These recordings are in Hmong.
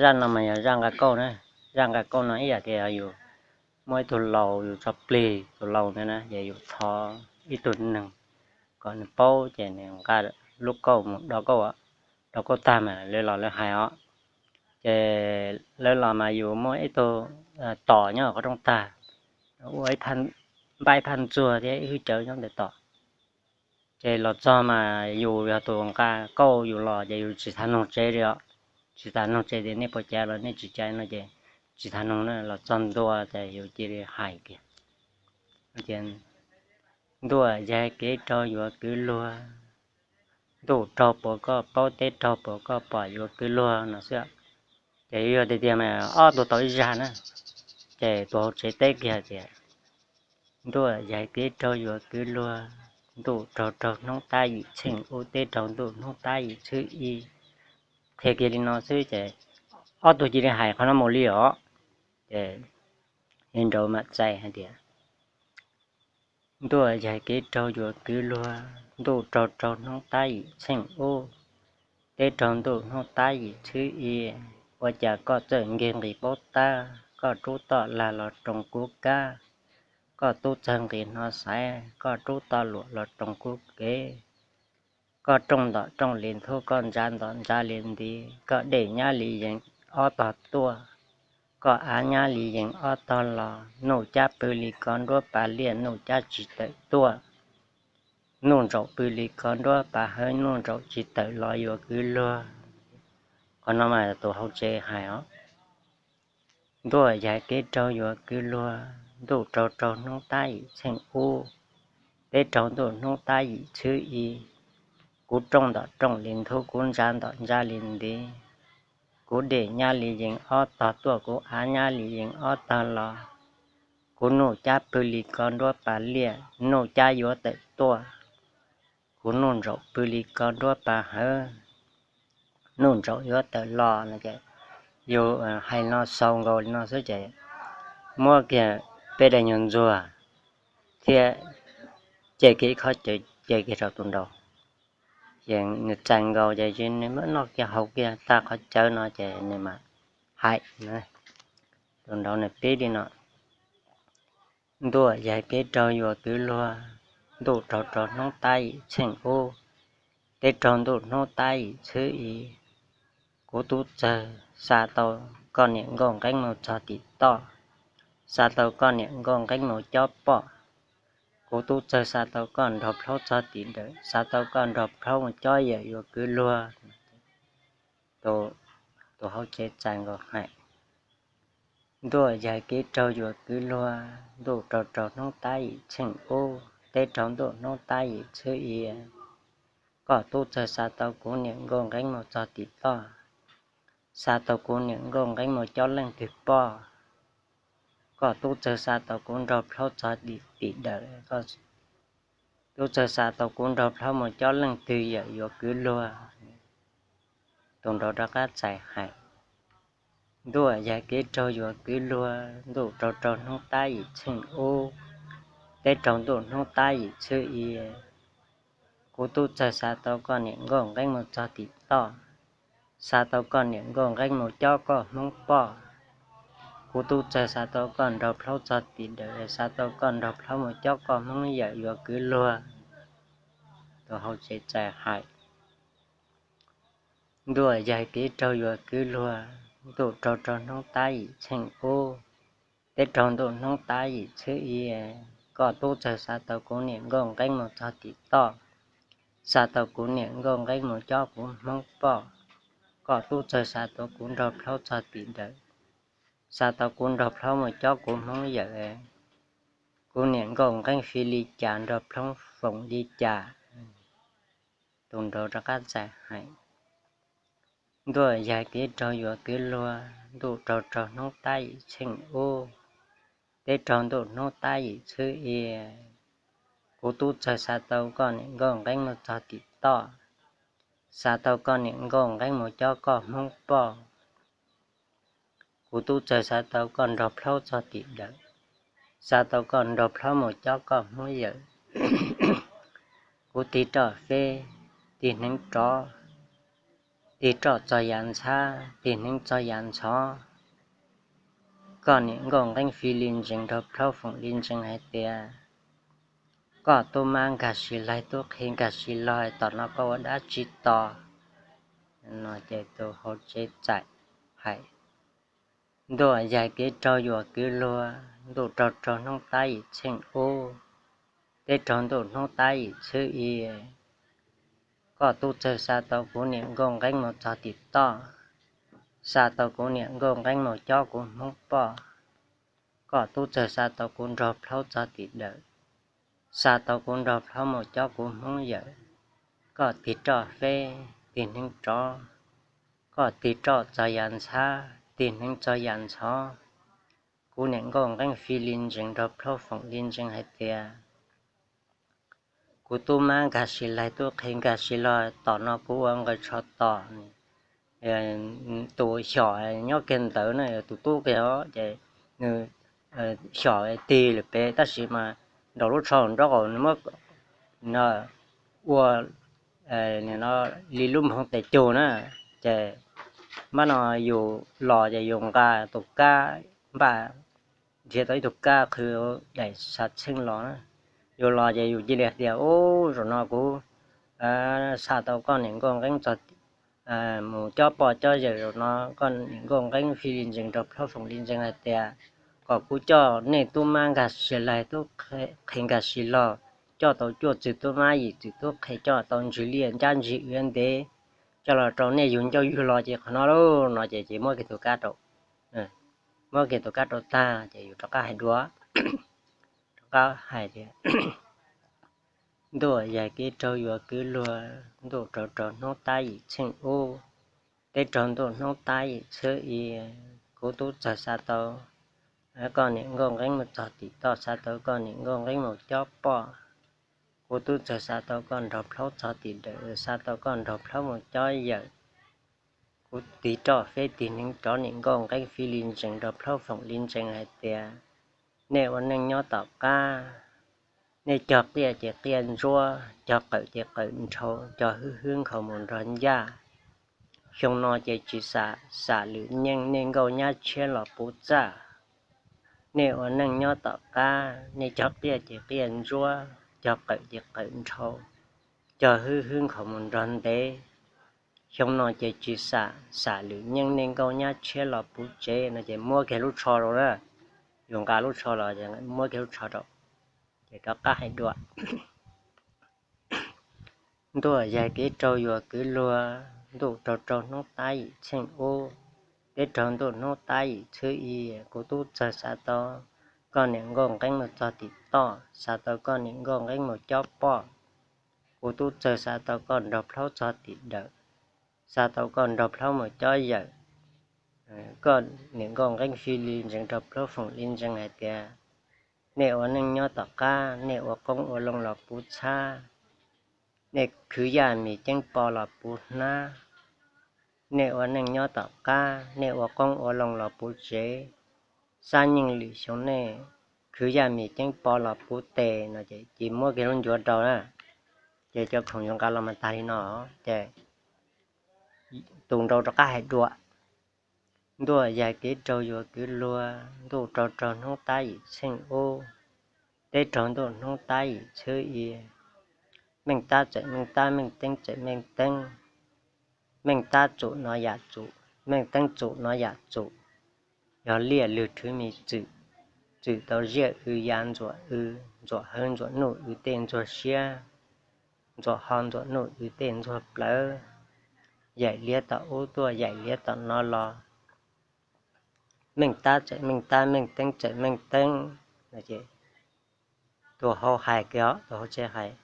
Zaj no mas yog zaj nqa kauj na. Zaj nqa kauj no ib yam tias yus muaj ib tug laus yus tso plig tus laus ntawd na, ces yus thov ib tug neeg kom nws paub ces nws nqa lub kauj mus do kauj, do kauj tag mas lawv los lawv hais os. Ces lawv los mas yus muaj ib tug tom nyob qhov rooj tag, ua npaj ib phaj ntxuag thiab ib hwj cawv nyob ntawm tom. Ces los txog mas yus yog tus nqa kauj yus los ces yus tsis xav noog tsev li os. Tsis xav noog tsev tias nej puas caiv los nej tsis caiv no ces tsis xav noog na. Los txog ntua ces yus cia li hais kiag tias, ntuj, yaig kev raug yuav kwv luag, ntuj raug puas koj paub, teb raug puas koj pom yuav kwv luag no xwb. Ces yog tiag tiag mas ob tug tau ib zaj na, ces tus hauv tsev teb kiag tias, ntuj, yaig kev raug yuav kwv luag, ntuj raug raug hnub tab yim tsheej ub, teb raug ntuj hnub tab yim txhwb ib. Qhia kiag li no xwb ces ob tug cia li hais qhov no mus li os. Ces yawg nraud mam txais hais tias, ntuj, yaig kev raug yuav kwv luag, ntuj raug raug hnub tab yim tsheej ub, teb raug ntuj hnub tab yim txhwb ib. Ua cas koj txawj nkig nqis paub tab, koj rub toj lag los roos kuv kab, koj tub txawg nqis hnov xaiv, koj rub toj luam los roos kuv kev. Koj rooj ntom rooj li nthub, koj ntsa ntom ntsa li ntiv, koj dej nyab li yees ob tog tuaj, koj av nyab li yees ob tog los. Nuj cab pw li ko nruab pas liaj, nuj cab tsis tawm tuaj. Nuj ntsaum pw li ko nruab pas hawv, nuj ntsaum tsis tawm los yuav kwv luag. Qhov no mas tus hauv tsev hais os. Ntuj, yaig kev raug yuav kwv luag, ntuj raug raug hnub tab yim tsheej ub, teb raug ntuj hnub tab yim txhwb ib. Kuv rooj ntom rooj li nthub, kuv ntsa ntom ntsa li ntiv, kuv dej nyab li yees ob tog tuaj, kuv av nyab li yees ob tog los. Kuv nuj cab pw li ko nruab pas liaj, nuj cab yuav tawm tuaj. Kuv nuj ntsaum pw li ko nruab pas hawv, nuj ntsaum yuav tawm los no ces yus hais no xaus nkaus li no xwb ces muab kiag peb daim nyuag ntxuag thiab ce kiag ib khob cawv ce kiag rau tus nraud. Ces nws txais nkaus ces nws muab noj kiag haus kiag tag qhov cawv no ces nws mam hais, tus nraud nws pib li no. Ntuj, yaig kev raug yuav kwv luag, ntuj raug raug hnub tab yim tsheej ub, teb raug ntuj hnub tab yim txhwb ib. Kuv tub txawg xa tau koj niam nkauj nqeeb mus txog tim toj, xa tau koj niam nkauj nqeeb mus cob poj. Kuv tub txawg xa tau koj nrog plhaub txog tim dawm, xa tau koj nrog plhaub mus cob yawm yuav kwv luag. Tus hauv tsev txais nkaus hais, ntuj, yaig kev raug yuav kwv luag, ntuj raug raug hnub tab yim tsheej ub, teb raug ntuj hnub tab yim txhwb ib. Koj tub txawg xa tau kuv niam nkauj nqeeb mus txog tim toj, xa tau kuv niam nkauj nqeeb mus cob leej twg poj. Koj tub txawg xa tau kuv nrog plhaub txog tim dawm, koj tub txawg xa tau kuv nrog plhaub mus cob leej twg yawm yuav kwv luag. Tus nraud rov qab txais hais, ntuj, yaig kev raug yuav kwv luag, ntuj raug raug hnub tab yim tsheej ub, teb raug ntuj hnub tab yim txhwb ib. Kuv tub txawg xa tau koj niam nkauj nqeeb mus txog tim toj, xa tau koj niam nkauj nqeeb mus cob koj hmoob poj. Kuv tub txawg xa tau koj nrog plhaub txog tim dawm, xa tau koj nrog plhaub mus cob koj hmoob yawm yuav kwv luag. Tus hauv tsev txais hais, ntuj, yaig kev raug yuav kwv luag, ntuj raug raug hnub tab yim tsheej ub, teb raug ntuj hnub tab yim txhwb ib. Koj tub txawg xa tau kuv niam nkauj nqeeb mus txog tim toj, xa tau kuv niam nkauj nqeeb mus cob kuv hmoob poj. Koj tub txawg xa tau kuv nrog plhaub txog tim dawm, xa tau kuv nrog plhaub mus cob kuv hmoob yawm. Kuv niam nkauj nqeeb fi li cas nrog plhaub foom li cas. Tus nraud rov qab txais hais, ntuj, yaig kev raug yuav kwv luag, ntuj raug raug hnub tab yim tsheej ub, teb raug ntuj hnub tab yim txhwb ib. Kuv tub txawg xa tau koj niam nkauj nqeeb mus txog tim toj, xa tau koj niam nkauj nqeeb mus cob koj hmoob poj. Kuv tub txawg xa tau koj nrog plhaub txog tim dawm, xa tau koj nrog plhaub mus cob koj hmoob yawm. Kuv tig roj feb, tig hneev rov, tig roj txog yav ntxhab, tig hneev txog yav ntxhov. Koj niam nkauj nqeeb fij li ntsees nrog plhaub foom li ntsees hais tias, koj tub mab nkag sis laig tub qhe nkag sis log, tom no koj ua dab tsi tos? No ces tus hauv tsev txawm hais, ntuj yaig kev raug yuam kwv luag, ntuj raug raug hnub tab yim txheej ub, teb raug ntuj hnub tab yim txhwb i. Koj tub txawg xa tau kuv niam nkauj nqeeb mus txog tim toj, xa tau kuv niam nkauj nqeeb mus cob kuv hmoob poj. Koj tub txawg xa tau kuv nraug plhaub txog tim dawm, xa tau kuv nraug plhaub mus cob kuv hmoob yawm. Koj tig roj feb tig hneev rov, koj tig roj txog yav ntxhab tig hneev txog yav ntxhov. Kuv niam nkauj nqeeb fij li ntsees nrog plhaub foom li ntsees hais tias, kuv tub mab nkag sis laig tub qhe nkag sis log, tom no kuv ua nqaws tsho tos. Tus xyom nyob kiag ntawd na, tus tub kiag os, ces nws xyom tig lawm pem tab sis mas nraum lub tsho nraub qaum nws muab ua li lub nphoov tes cug na, ces mab no yus los ces yus nqa tus kab npaj, nrhiav tau ib tug kab qhwv daim xav txheej los na, yus los ces yus cia li tias, ub, zaum no kuv xa tau koj niam nkauj nqeeb txog, mus cob poj cob yawm, zaum no koj niam nkauj nqeeb fij li ntsees nrog plhaub foom li ntsees hais tias, kom kuv coj nej tub mab nkag sis laig tub qhe nkag sis log, coj tau cuaj txwg tub mab yim txwg tub qhe, coj tau ntsig liaj ncab ntsig wb ntev, coj los rau nej yug ncauj yug lo ces qhov no lauj. No ces ces muab kiag tus kab rau, muab kiag tus kab rau tag ces yus rov qab hais dua, rov qab hais tias, ntuj yaig kev raug yuam kwv luag, ntuj raug raug hnub tab yim txheej ub, teb raug ntuj hnub tab yim txhwb i. Kuv tub txawg xa tau koj niam nkauj nqeeb mus txog tim toj, xa tau koj niam nkauj nqeeb mus cob poj. Kuv tub txawg xa tau koj nraug plhaub txog tim dawm, xa tau koj nraug plhaub mus cob yawm. Kuv tig roj feb tig hneev rov, niam nkauj nqeeb fij li ntsees nrog plhaub foom li ntsees hais tias, nej ua neej nyob tom qab, nej cog qiaj ces qiaj ntsuab, cog qawm ces qawm nrhau, cog hwj hwb nkhaus mus nrog ncaj. Xyoo no ces tsis xam, xam lwm nyeej, nej nkauj nyab tshiab los puv txaj. Nej ua neej nyob tom qab, nej cog qiaj ces qiaj ntsuab, cog qawm ces qawm nrhau, cog hwj hwb nkhaus mus nrog ntev. Xyoo no ces tsis xam, xam lwm nyeej, nej nkauj nyab tshiab los puv tsev. No ces muab kiag lub tsho rau na, yus nqa lub tsho los muab kiag lub tsho rau, ces rov qab hais dua, ntuj yaig kev raug yuam kwv luag, ntuj raug raug hnub tab yim txheej ub, teb raug ntuj hnub tab yim txhwb i. Kuv tub txawg xa tau koj niam nkauj nqeeb mus txog tim toj, xa tau koj niam nkauj nqeeb mus cob poj. Kuv tub txawg xa tau koj nraug plhaub txog tim dawm, xa tau koj nraug plhaub mus cob yawm. Koj niam nkauj nqeeb fij li ntsees nrog plhaub foom li ntsees hais tias, nej ua neej nyob tom qab, nej ua qoob ua loo los puv txhab, nej khwv yaj mis ceeb pov los puv hnab, nej ua neej nyob tom qab, nej ua qoob ua loo los puv tsev, xab nyeej lwm xyoo nej khwv yaj mis ceeb pov los puv tes. No ces cia muab kiag lub ncuav rau na, ces cov khoom yuav nqa los mas tag li no, ces tus nraug rov qab hais dua, ntuj yaig kev raug yuam kwv luag, ntuj raug raug hnub tab yim txheej ub, teb raug ntuj hnub tab yim txhwb i. Meej tab txawm meej tab, meej teeb txawm meej teeb, meej tab txum no yam txum, meej teeb txum no yam txum. Yog liaj lwg rhwv mis txwm, txwm tau ziaj wb ya ntxuam wb, ntxuam hawv ntxuam nuj wb tej ntxuag siab, ntxuam ho ntxuam nuj wb tej ntxuag plawv. Yaim liab tom ub tuaj, yaim liab tom no los, meej tab txawm meej tab, meej teeb txawm meej teeb. Tus hauv hais kiag, tus hauv tsev hais,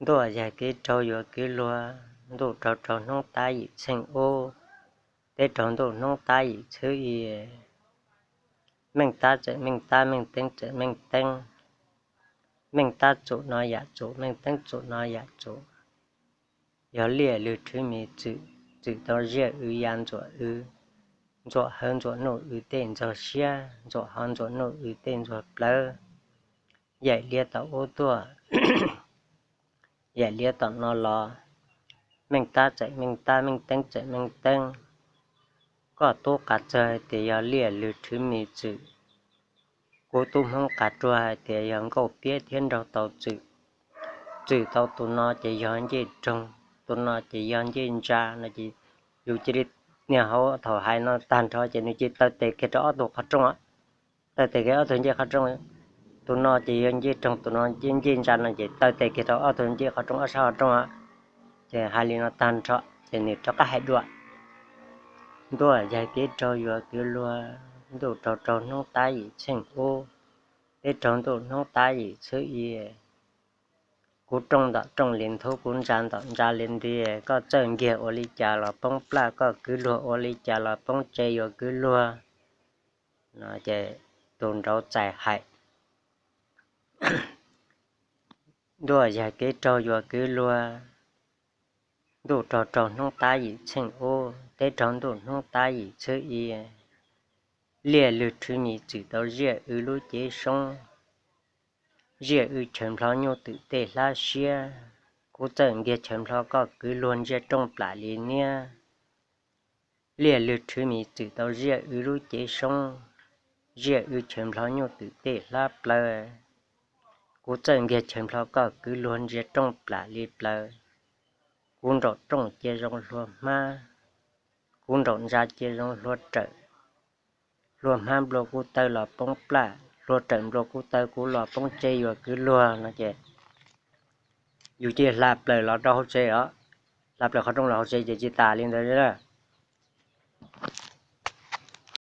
ntuj yaig kev raug yuam kwv luag, ntuj raug raug hnub tab yim txheej ub, teb raug ntuj hnub tab yim txhwb i. Meej tab txawm meej tab, meej teeb txawm meej teeb, meej tab txum no yam txum, meej teeb txum no yam txum. Yog liaj lwg rhwv mis txwm, txwm tau ziaj wb ya ntxuam wb, ntxuam hawv ntxuam nuj wb tej ntxuag siab, ntxuam ho ntxuam nuj wb tej ntxuag plawv. Yaim liab tom ub tuaj, yaim liab tom no los, Meej tab txawm meej tab, meej teeb txawm meej teeb. Koj tub Qav Txawg hais tias yog liaj lwg rhwv mis txwm. Kuv tub Hmoob Qav Ruag hais tias yog nkauj piab thiab nraug tau txwm. Txwm tau tus no ces yog ncej roog, tus no ces yog ncej ntsa no ces yus cia li, niag hauv thaum hais no tag nrho ces nws cia li taw tes kiag rau ob tug qhov rooj, taw tes kiag ob tug ncej qhov rooj. Tus no ces yog ncej roog, tus no ncej ntsa no ces taw tes kiag rau ob tug ncej qhov rooj, ob sab qhov rooj. Ces hais li no tag nrho ces nws rov qab hais dua: Ntuj yaig kev raug yuav kwv luag, ntuj raug raug hnub tab yim txheej ub, teb raug ntuj hnub tab yim txhwb i. Kuv rooj ntom rooj li nthuv, kuv ntsa ntom ntsa li ntiag, koj txawj nkiag ua li cas los poob plaj, koj kwv luag ua li cas los poob tse, yuav kwv luag. No ces tus nraud txais hais: Ntuj yaig kev raug yuav kwv luag, ntuj raug raug hnub tab yim txheej ub, teb raug ntuj hnub tab yim txhwb i. Liaj lwg rhwv mis txwm tau ziaj wb lub cev soob, ziaj wb chaw nplho nyuj twm tej hlab siab. Kuv txawj nkiag chaw nplho, koj kwv luag ntsia rooj plam li niab. Liaj lwg rhwv mis txwm tau ziaj wb lub cev soob, ziaj wb chaw nplho nyuj twm tej hlab plaws. Kuv txawj nkiag chaw nplho, koj kwv luag ntsia rooj plam li plaws. Kuv nraum rooj cia zoo hlua hmab, kuv nraum ntsa cia zoo hlua rawm. Hlua hmab nplua kuv taw los poob plaj, hlua rawm nplua kuv taw kuv los poob tse, yuav kwv luag. No ces yus cia li hla plaws los rau hauv tsev os, hla plaws qhov rooj los hauv tsev ces cia li tas li ntawd.